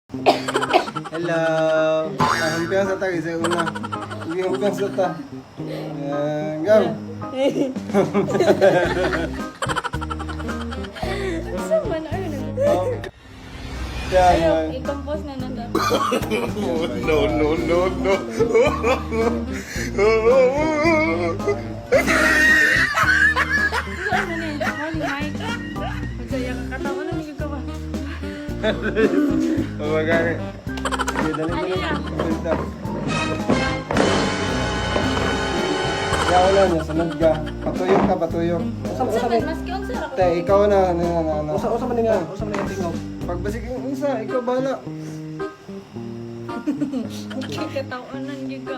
Hello. Ah, humpiyan sa ta kasi una. Sige, humpiyan sa ta. Ayan, go. Unsa man ay nag. Oh. Yan, Ayaw, yan. i-compose na na to. No, no, no, no. Unsa man eh? Morning, Mike. Magsaya ka katawa na ka ba? Oh, magani. Sige, dali, dali. Ano yan? Dali, dali. Yaw lang niya, sunod ka. Patuyok ka, patuyok. Usa Unsa usa man maski unsa ra ko. Te, ikaw na, ano, ano, ano. usa usa man nga, usa man nga tingog. Pagbasik yung isa, ikaw bahala. Katawanan gyud ka.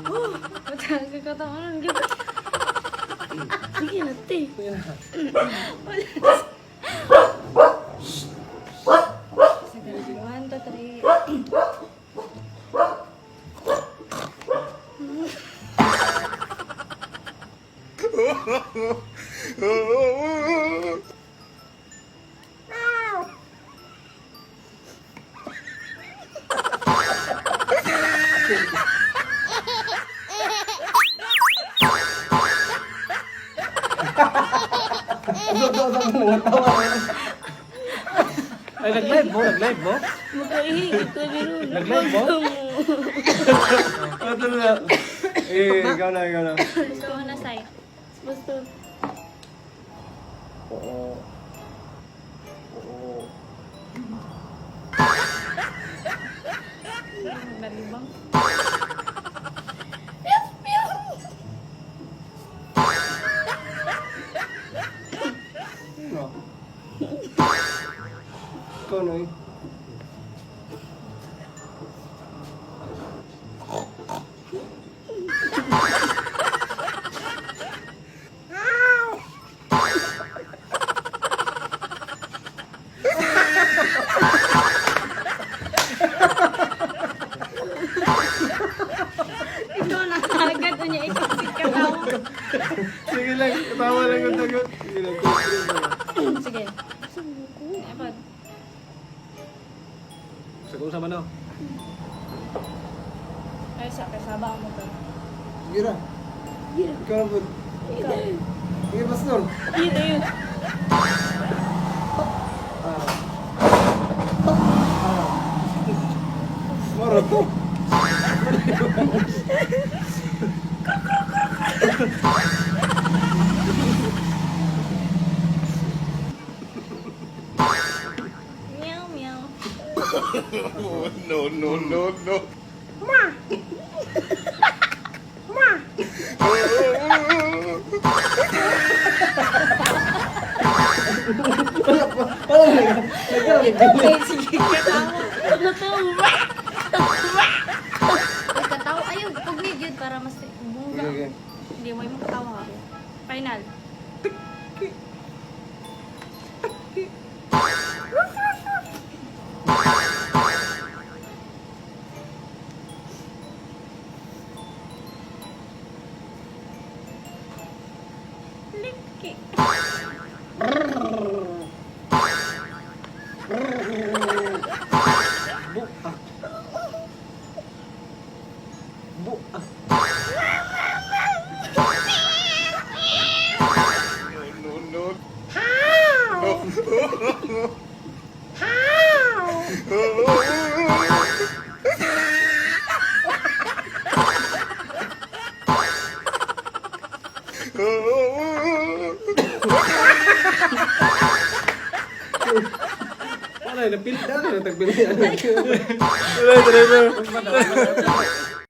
Oh, matag katawanan gyud ka. Sige na, te. Sige, 1, 2, 3. Usa usa usa man nga tawa. Ay, nag-live mo, nag-live mo? Makaihi ko dito. Nag-live mo? Ito na. Eh, ikaw na, ikaw na. Gusto mo na, Sai. Gusto. Oo. Oo. Nalibang. Ano? Ikaw na eh. Ikaw na agad niya ikaw si katawa. Sige lang, tawa lang yung tagot. Sige lang, two, three, go. Sige. Epod. Sa usa man no. Ay, sa kasaba mo to. Sige na. Ikaw na po. Ikaw. Sige, pastor. Yun, yun. Ah. Maro to. Meow, meow. No, no, no, no. Wala na. Nag-live. Okay, sige, katawa. Ano to? Ay, katawa. Ayun, pugnig yun para mas bunga. Sige, sige. Hindi mo yung katawa. Final. Liki. Bu ah. Bu ah. No, no. No. Wala na pili dali na tagpili. Wala, driver.